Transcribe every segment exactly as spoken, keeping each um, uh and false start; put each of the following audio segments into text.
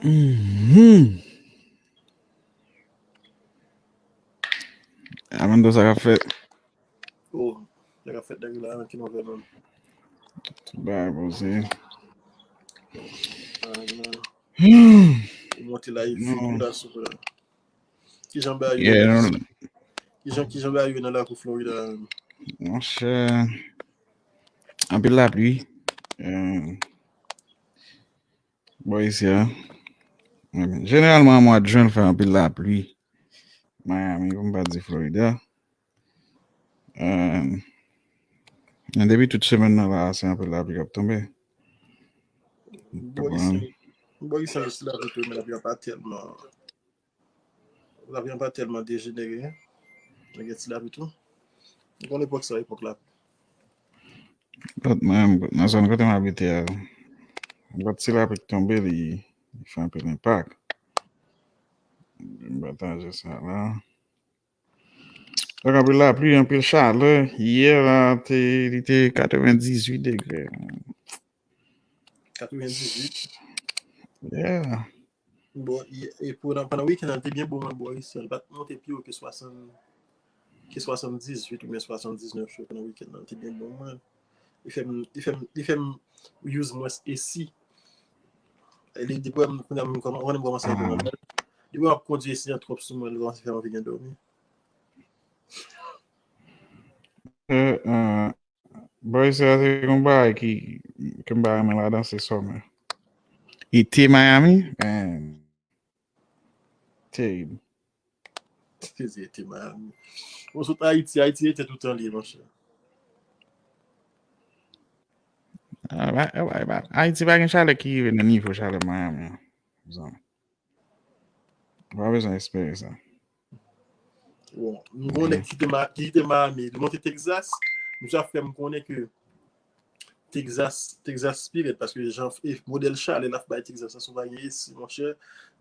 Mhm. Amando, sa k ap fèt? Oh, sa k ap fèt, nèg la, ki nouvèl menm? Tout bagay poze. Ah, non. Hmm. Ou monte la, e non. Figi la sou la. Kijan bagay yo ye? Yeah, non. Kijan, kijan bagay yo nan lakou Florida menm? Monchè, anpil lapli. Euh, Bò isi a. Jeneralman, mwa jen fè anpil lapli. Miami, pou m pa di Florida. Euh, men depi tout semèn nan la, se anpil lapli k ap tonbe. Bò isi, bò isi a, jis lapli tou, men lapli a pa tèlman. Lapli an pa tèlman dejenere. Nan gen ti lapli tou. Nou konn epòk sa, epòk lapli. But mwen, nan zòn kote m abite a, but ti lapli k tonbe, li, li fè anpil enpak. M pataje sa la. Donk, anpil lapli, anpil chalè. Yè la, te, li te katrevendizuit degre. Katrevendizuit? Yeah. Bon, e, e pou nan, pandan wikenn nan, li te byen bon, mwen, bò isi a. Li pa t monte pi wo ke swasann, ke swasanndizuit oubyen swasanndiznèf, pandan wikenn nan. Li te byen bon, mwen. Li fè m, li fè m, li fè m use mwens esi. E li, depi m, kounye a m kòman-, konnen m kòmanse antre nan bal. Depi m ap kondui esi an twòp sou mwen, li kòmanse fè m anvi gen dòmi. Euh, euh, Boy, sa se yon bagay ki, ke m pa renmen ladan, se sòmè. Ete Miami, man. Terib. Ete Miami. Bon, sot Ayiti, Ayiti ete toutan li ye, monchè. Ah, ba, ba, ba. Ayiti pa gen chalè ki rive nan nivo chalè Miami an. Zanmi. Ou pa bezwen espere sa. Bon, m gen yon nèg ki kite Ma-, ki kite Miami, li monte Texas, misye ap fè m konnen ke Texas, Texas pi rèd, paske jan, e, modèl chalè l ap bay Texas la, si w pa gen esi, monchè.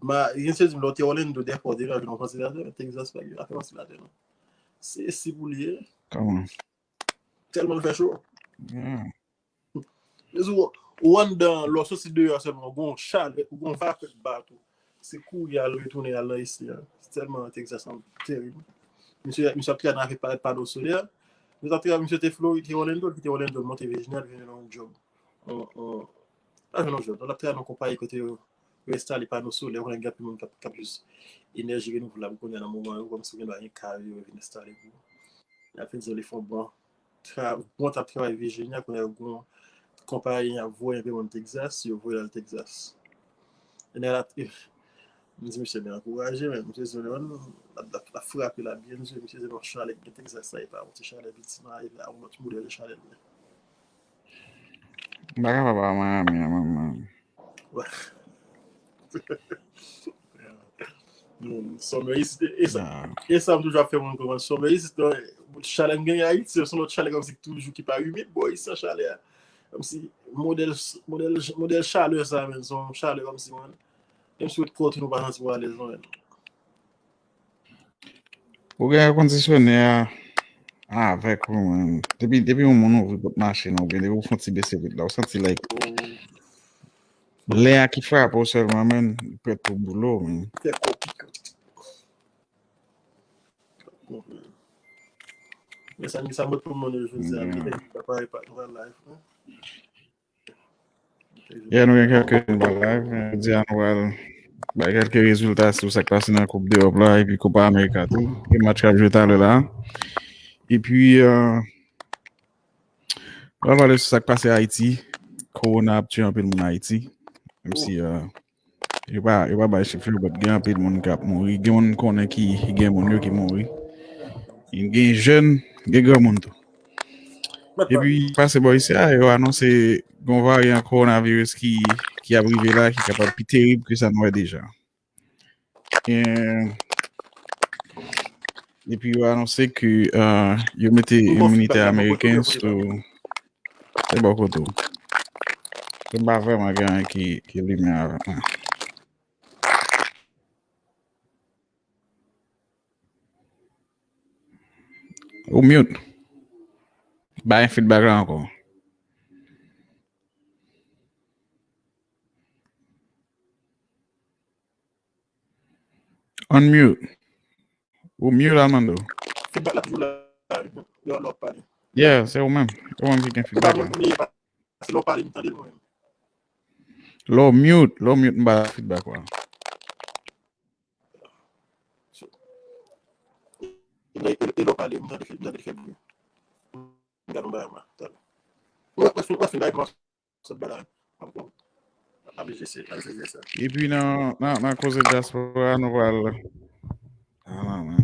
Ma, gen se di m lè w te Orlando, dèfwa w te ka jwenn yon vantilatè, men Texas pa gen afè vantilatè, non. Se esi pou li ye. Kòman? Tèlman l fè cho. Yeah. Ou, ou anndan, lè w soti deyò sèlman, ou gon chalè, ou gon vapè k ba tou. Se kouri al retounen al nan esi a. Tèlman Texas an terib. Misye, misye ap travay avèk pa-, pano solè. Misye ap travay, misye te Florida, te Orlando, li kite Orlando, l monte Virginia, l vin nan yon job. On, on, pa jwenn yon job. L ap travay nan yon konpayi kote yo, yo enstale pano solè, konnen gen anpil moun k ap, k ap jis enèji renouvlab kounye a nan moman yo, kòmsi gen dwa gen kay yo vin enstale pou yo. Y ap vin di yo li fè yon bon tra-, bon t ap travay Virginia, kounye a yo gon konpayi y ap voye anpil moun Texas, yo voye l al Texas. E nèg la, m di misye byen ankouraje, men misye di l ap, ap, ap frape la byen, misye, misye di non, chalè ki gen Texas la, e pa yon ti chalè piti, non, e pa yon lòt modèl de chalè l ye. M pa kapab a Miami an, manman. Bon, summer isi, e sa, e sa m toujou ap fè moun konprann. Summer isi, chalè m genyen Ayiti, se yon lòt chalè kòmsi toujou ki pa imid, bò isi an chalè a. Kòmsi modèl, modèl, modèl chalè sa, men, se yon chalè kòmsi, mwen, menm si w ret kò w tou, nou pa santi w alèz, non, men. Ou gen kondisyonè a avèk ou, men. Depi, depi yon moun ouvri pòt machin ou, oubyen depi ou fè yon ti bese vit la, ou santi, like, lè a ki frape w sèlman, men, li prèt pou boule w, men. Fè kò pikan. Men sa, men sa mwen pou moun yo jodi a, men pa pare pa nou live, non? Yeah, nou gen kèlke moun pa live, men jodi a nou pral bay kèlke rezilta sou sa k pase nan Koup Dewòp la, epi Kopa Amerika tou. Gen match k ap jwe talè la. Epi, euh, nou pral pale sou sa k pase Ayiti. Kowona ap tiye anpil moun Ayiti. Menm si, euh, yo pa, yo pa bay chif yo, but gen anpil moun k ap mouri. Gen moun m konnen ki, gen moun yo ki mouri. Gen jèn, gen granmoun tou. Epi, pase bò isi a, yo anonse gon varyan kowonaviris ki, ki ap rive la, ki kapab pi terib ke sa n wè deja. Gen, epi, yo anonse ke, euh, yo mete yon militè ameriken sou, se bò kote w. Se pa vrèman gen anyen ki, ki limen avè mwen. Ou mute. Bay feedback la ankò. Unmute. Ou mute, Armando. Feedback la toujou la. Yo, lè w pale. Yeah, se ou menm. Ou menm ki gen Se pa feedback mwen la. ki mete, se lè w pale m tande l mwen. Lè w mute, lè w mute, m ba feedback la. E lè w pale m tande l fè byen. Gade yon bagay mwen. Tande. Mwen fin live mwen sot bagay. Abe jese, abe jese. Epi nan, nan, nan koze dyaspora, nou pral. Ah, non, man.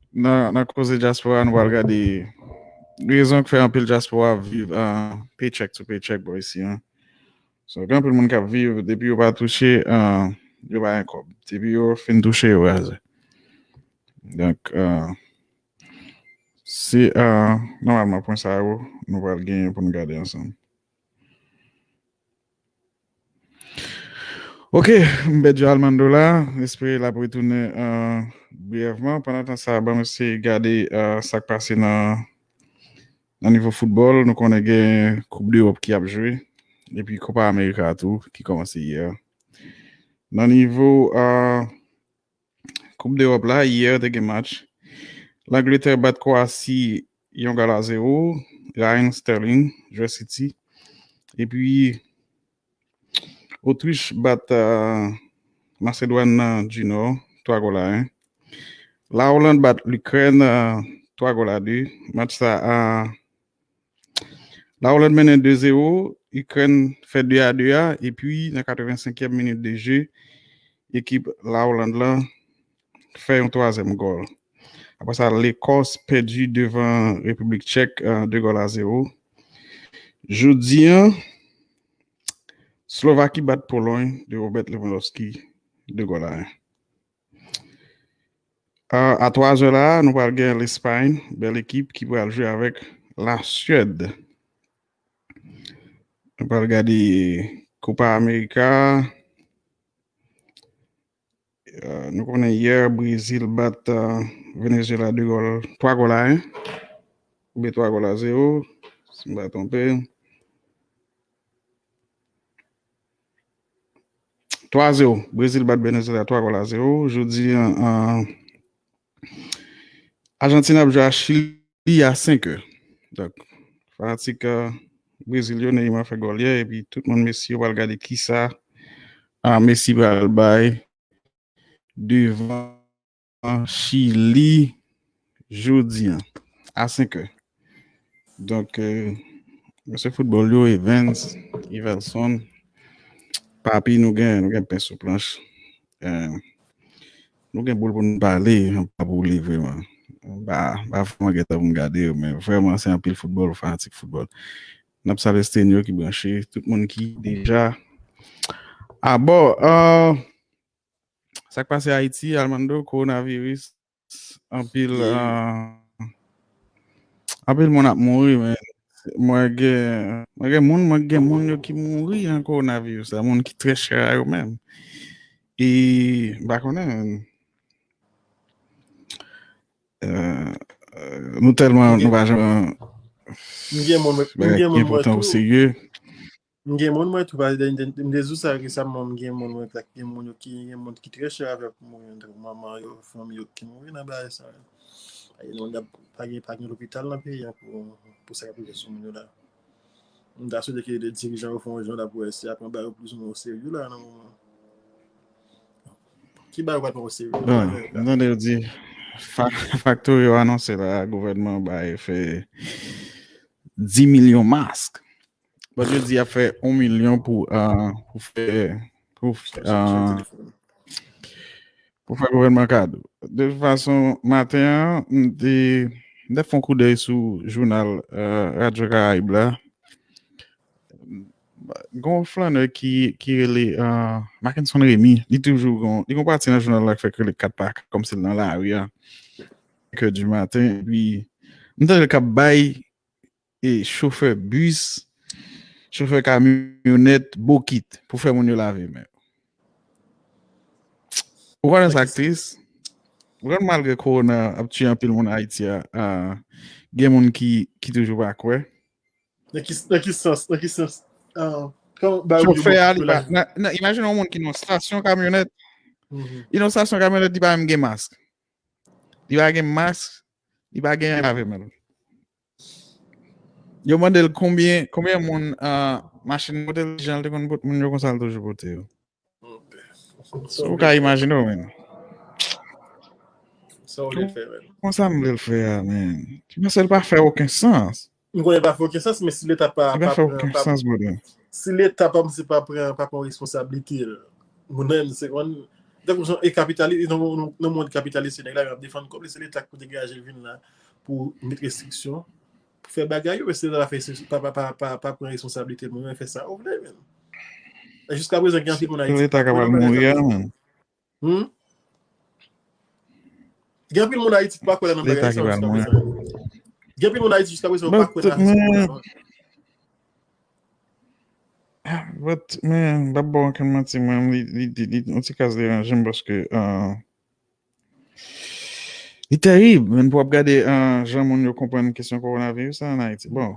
Nan, nan koze dyaspora, nou pral gade rezon ki fè anpil dyaspora ap viv uh, paycheck to paycheck bò isi an. So, gen anpil moun k ap viv, depi yo pa touche, uh, yo pa gen kòb. Depi yo fin touche, yo raze. Donk, uh, se uh, nòmalman pwen sa yo, nou pral genyen pou nou gade ansanm. Ok, m pèdi Armando la, espere l ap retounen uh, briyèvman. Pandan tan sa, ban m eseye gade uh, sa k pase nan, nan nivo foutbòl. Nou konnen gen Koup Dewòp ki ap jwe, epi Kopa Amerika tou, ki kòmanse yè. Nan nivo uh, Koup Dewòp la, yè te gen match. Langletè bat Kwasi yon gòl a zewo. Raheem Sterling, jwè City. Epi Otrich bat uh, Masedwàn nan di Nò, twa gòl a en. La Hollande bat Likrèn, uh, twa gòl a de. Match sa a, La Hollande mennen de zewo, Ikrèn fè de a de a, epi nan katrevensenkyèm minit de je, ekip La Hollande lan fè yon twazyèm gòl. Apre sa, Lekòs pèdi devan Repiblik Tchèk uh, de gòl a zewo. Jodi an, Slovaki bat Polòy de Robert Lewandowski de gòl a en. Uh, a twa zè la, nou pral gen Lespay, bèl ekip ki pral jwe avèk la Suède. Nou pral gade Copa America. Uh, nou konnen yè Brezil bat uh, Venezuela de gòl, twa gòl a en. Oubyen twa gòl a zewo, si m pa twonpe. Twa zewo. Brezil bat Venezuela twa gòl a zewo. Jodi an, uh, Ajantin ap jwe a Chili a senk è. Donk, fanatik uh, Brezil yo, Neymar fè gòl yè, epi tout moun Messi yo pral gade kisa uh, Messi pral bay devan Chili jodi an a senk è. Donk, euh, mesye foutbòl yo, Evans, Iverson, Papi, nou gen, nou gen pen sou planch. Euh, nou gen boul pou nou pale, pa pou li vreman. M pa, pa vrèman gen tan pou m gade yo, men vrèman se anpil foutbòl, fanatik foutbòl. N ap salye Stenio ki branche, tout moun ki deja abò. Euh, sa k pase Ayiti, Armando, kowonaviris, anpil, euh, anpil moun ap mouri, men mwen gen, mwen gen moun, mwen gen moun yo ki mouri nan kowonaviris la, moun ki trè chè a yo menm. E m pa konnen, euh, euh, nou tèlman, nou pa janm M gen moun, m gen moun mwen tou. Serye. M gen moun mwen tou, paske m te di w sa resaman, m gen moun mwen, gen moun yo ki, gen moun ki trè chè avè m, tankou manman yo, fanmi yo ki mouri nan bagay sa. Pa gen, pa gen, pa gen lopital nan peyi a pou, pou sa k ap rive sou moun yo la. M ta swete ke dirijan yo fè yon jan la pou wè si y ap pran bagay yo plis ou mwen oserye la nan moman. Ki bagay yo pral pran oserye? Bon, m tande yo di Factory yo anonse la, gouvènman bay fè dis milyon mask. Bon, yo di y ap fè yon milyon pou, euh, pou fè, pou, euh, pou fè gouvènman kado. De tout fason, maten an, m te, m te fè yon koudèy sou jounal, euh, Radyo Karayib la. Gon flannè ki, ki rele, euh, Mackenson Remy, li toujou gon, li gon pati nan jounal la k fè k rele Kat pa Kat, kòmsi l nan lari a, senk è di maten, epi m tande l k ap bay e chofè bis, chofè kamyonèt bokit pou fè moun yo lave men yo. Ou konnen sa k tris? Ou konnen malgre kowona ap tiye anpil moun Ayiti a, a, gen moun ki, ki toujou pa kwè. Nan ki, nan ki sans? Nan ki sans? Ah, kòman bagay yo Chofè a, li pa, nan, nan, imajine yon moun ki nan yon stasyon kamyonèt, Inosan se yon kamyonèt, li pa menm gen mask. Li pa gen mask, li pa gen anyen avè l menm. Yo mande l konbyen, konbyen moun, ah, machin pote l, jan l te konn pote moun yo konsa, l toujou pote yo. So, ou ka imajine w, men. Sa w vle fè, men. Konsa m vle l fè a, men. Paske l pa fè okenn sans. M konnen l pa fè okenn sans, men si Leta pa, pa pran, pa, si Leta pa, se pa pran, pa pran responsablite l, moun nan, se konn, tankou jan, e kapitalis, nan, nan, nan mond kapitalis, se nèg la, y ap defann kòb li, se Leta ki pou degaje l vin la pou met restriksyon, pou fè bagay yo, men si Leta pa fè, pa, pa, pa, pa, pa pran responsablite l, moun nan fè sa yo vle, men. E jiska prezan, gen anpil moun Ayiti. Leta ka pral mouri a, men. Hmm? Gen anpil moun Ayiti ki pa kwè nan bagay sa yo jiska prezan. Gen anpil moun Ayiti jiska prezan pa kwè nan bagay sa yo. But, man, m p ap ba w okenn manti, mwen, li, li, li, li, yon ti kras deranje m paske, ah, li terib, men pou w ap gade, ah, jan moun yo konprann kesyon kowonaviris la ann Ayiti. Bon,